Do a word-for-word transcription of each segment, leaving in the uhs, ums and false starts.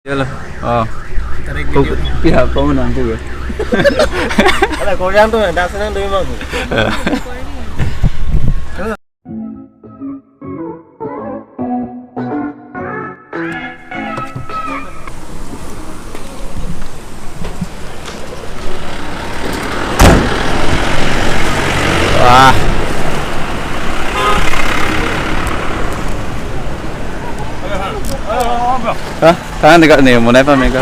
Hello. Oh. Tarik video. Pihak kau menang tu ke? Ala, kau yang tu, dah senang tu memang. Wah. Hah? Tangan dekat nih, mau naik apa, Mega?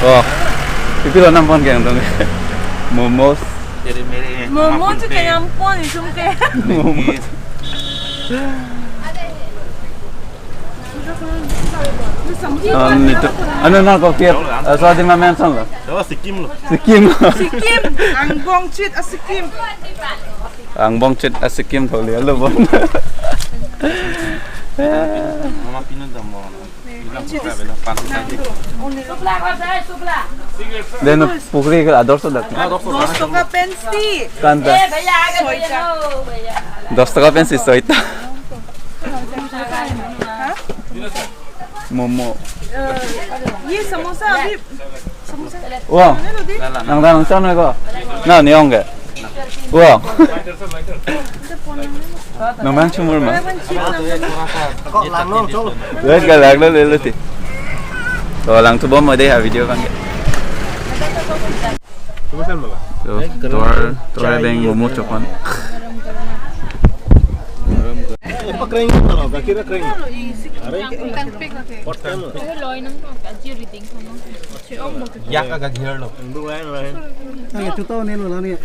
Oh. Pipi lo nampon kayak dong. Momos. Momo tu kayak nampon, isum kayak. Momos. Anu itu, anu na kopi, eh, soal di mana yang sama? Coba Sikkim lo. Sikkim. Sikkim, angbong chit a Sikkim. Angbong chit a Sikkim tholi alo bon. Mama pinu dam bon. Bilang ko bela pan. Den pukri ke ador so dak. Dos taka pensi. Kanta. Dos taka pensi soita. Momo. ये समोसा अभी, samosa. Wah. Nang nang sana ko. Na ni ong ke. Wah. Nang nang chumur ma. Ko langno chong. Wes ka laglo lelo ti. To lang tu bom dei ha video bang ke. So, tovar, tovar beng momo chokon. Apa kering apa lo? Gakir kering. Are? Pot kan. Ya ka gakir lo. Ang ito to nilo lang niya.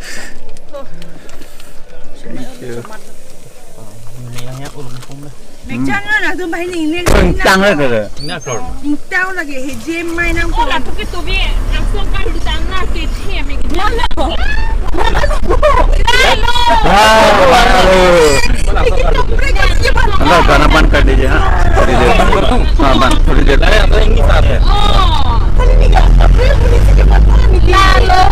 Thank you. Mekchang na na dum bahini ini. Tang le ke. Ingtang lagi heje mai nang ko. Ora tu ke tu bi langsung kan di tanah ke thia mi. Lalo. Lalo. Enggak, karena ban कर दीजिए, हाँ। थोड़ी देर। हाँ, ban, थोड़ी देर। Lalo.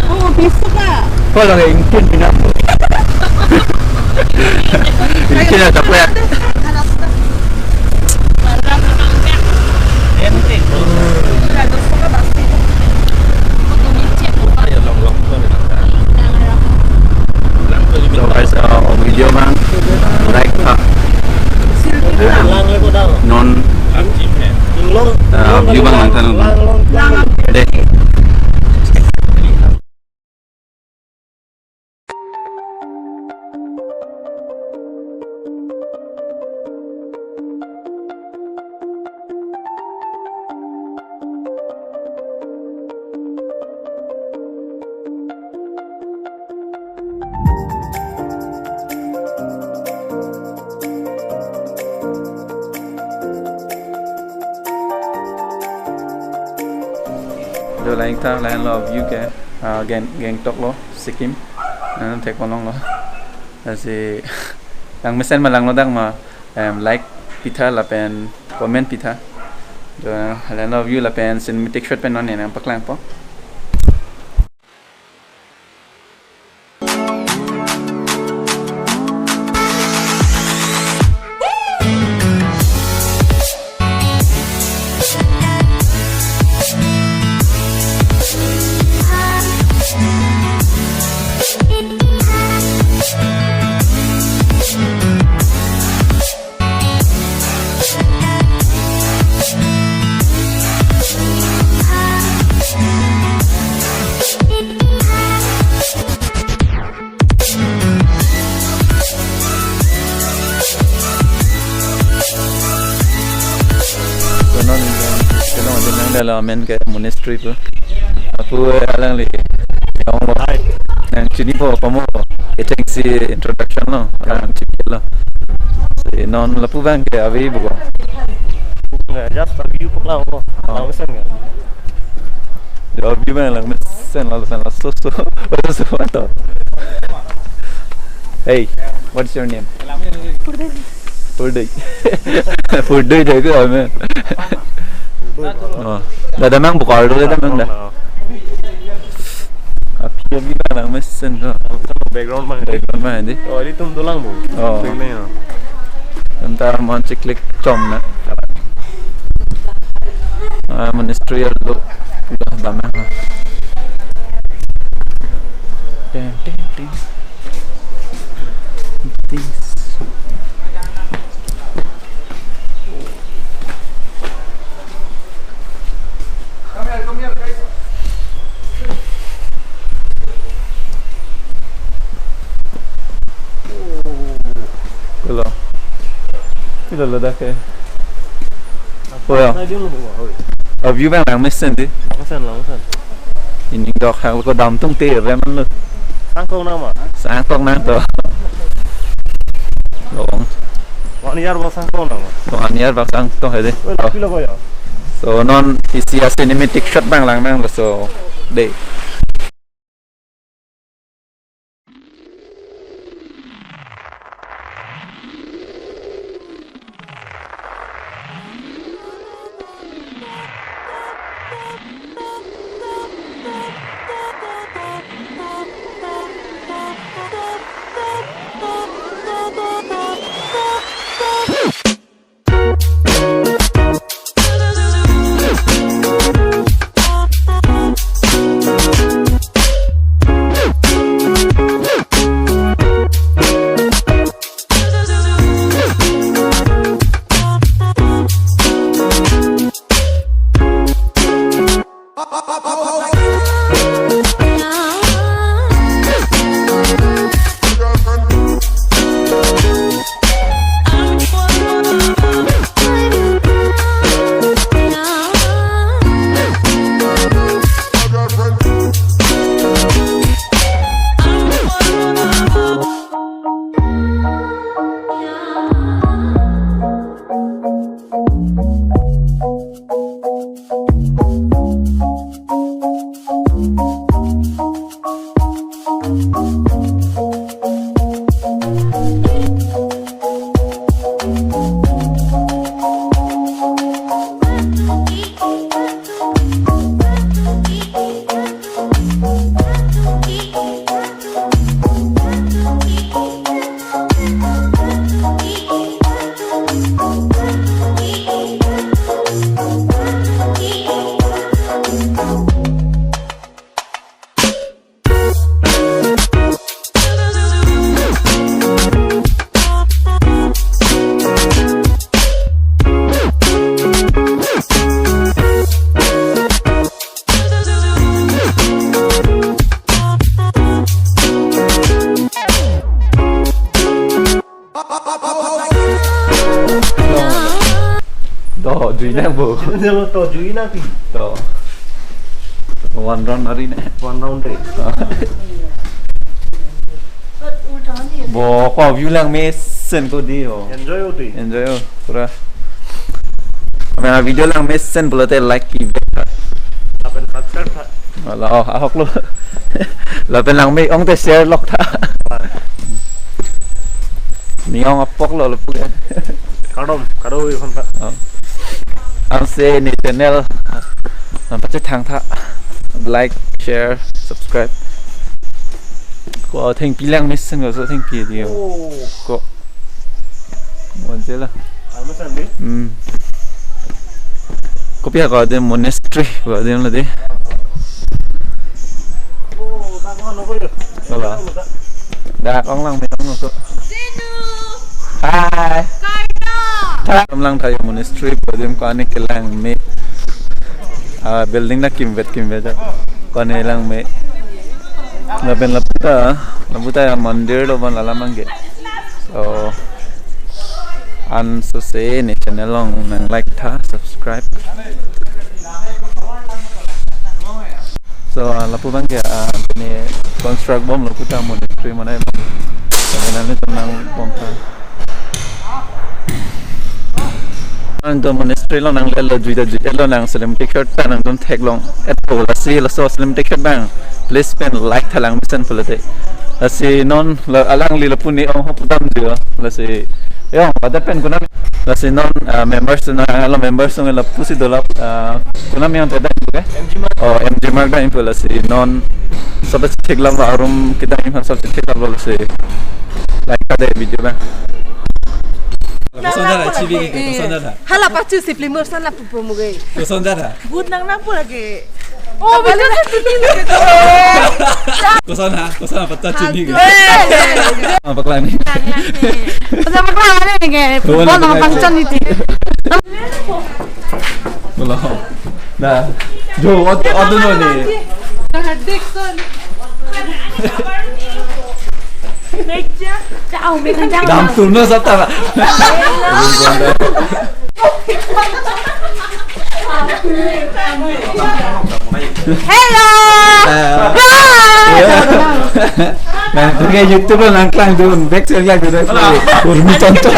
Oh, bisa ka? Ko lagi ingkin bina. Ingkin ada apa ya? So guys, uh, video bang, like, uh, non, uh, view bang lang tanu. Deh. Jo lain ta, lain lo view ke, ah, Gang-, Gangtok lo, Sikkim. Ah, thek ponlong lo. Lasi, langmesen ma langnodak ma, em, like pitha lapen comment pitha. Jo, lain lo view lapen cinematic shot pen non ne nangpaklangpo. Konon, konon, konon, konon, amen ke monastery pu. Apu alangli yong lo. Nang chinipo pamo. Kechengsi introduction lo. Alang chinilo. Si non lapu bang ke ave buko. Just a view ko lang ko. Oh. Lang mesen ka. Jo view bang langmesen lalu sana so so. So so ato. Hey, what's your name? Purdei. Purdei. Purdei jai ko amen. Oh. Dada mang bukal dulu, dada mang dah. Api api langmesen ko. Background mang. Background mang di. Oh, ini tum tulang bu. Oh. Sini ya. Ntar mon chiklik chom na. Ah, monastery arlo pulo damnang. Ting, ting, ting. Ting. Pulo. Pulo lo dak ke. Oh, ya. Sa ding lo, hoi. A view abang langmesen dei. Langmesen, langmesen. Ining dok hang lo ko dam tung te rem lo. Sangkong nama? Sangkong nang to. Long. One year ba sangkong nama? One year ba sangkong hai dei. Weh, lapi lo ko ya. So non isi a cinematic shot abang langnang lo so dei. To, jui nang bo. Jalo to jui nang pi. To. One round ari ne. One round dei. Bo ko view langmesen ko dei o. Enjoy o dei. Enjoy o pura. Amen, video langmesen pulote like ki. Lapen subscribe tha. Wala, oh, ahok lo. Lapen langme-ong te share lok tha. Ning-ong apok lo lapu ke. Kardom, kardom ikhon tha. Oh. Ansi ne channel nangpachethang tha. Like, share, subscribe. Ko thengpi langmesen ko, so thengpi dei o. Oh. Ko. Mo je la. Ano sandi? Hmm. Kopi ako dei, monastery ko dei lo dei. Oh, dak ko ano ko yo? Wala. Dak ong langme-ong ko. Hi. Kaida. Dak ong lang tha yo monastery ko dei ko ani ke langme. Ah, building na kimvet kimvet ja. Ko ani langme. Lapen lapu ta, lapu ta ya mandir lo ban lalam abang ke. So, ansi ne channel along nang like tha, subscribe. So, ah, lapu abang ke, ah, ne construct bom lapu ta monastery manai bom. Lapen nangtum nangbom tha. Nangtum monastery along nanglelo jui ta jui lo, nang cinematic shot ta nangtum theklong-et po, lasi laso cinematic shot abang please pen like tha langmesen pulote. Lasi non la alangli lapu ne ong ho pudam dei o. Lasi yo, ada pen konat. Lasi non, ah, members na, alo members na lapusi dolap, ah, konat yang tedai buke? M G Mark. Oh, M G Mark dai pu lasi non. Sobat theklam arum kita yang sobat theklam lo lasi. Like tha dei video abang. Koson dah, Chibi ke, koson dah. Hala pachu si plimur san la pupu muge. Koson dah. But nang nang pula ke. Oh, betul kan? Koson ha, koson apa tak Chibi ke? Apa kelang ni? Apa kelang ni ke? Football nama pangchan ni ti. Belum. Dah. Jo, what, what do you know ni? Dam turno sata. Hello. Eh, Hi. Nah, pakai YouTube nangklang dun, back saya gitu. Urmi tonton.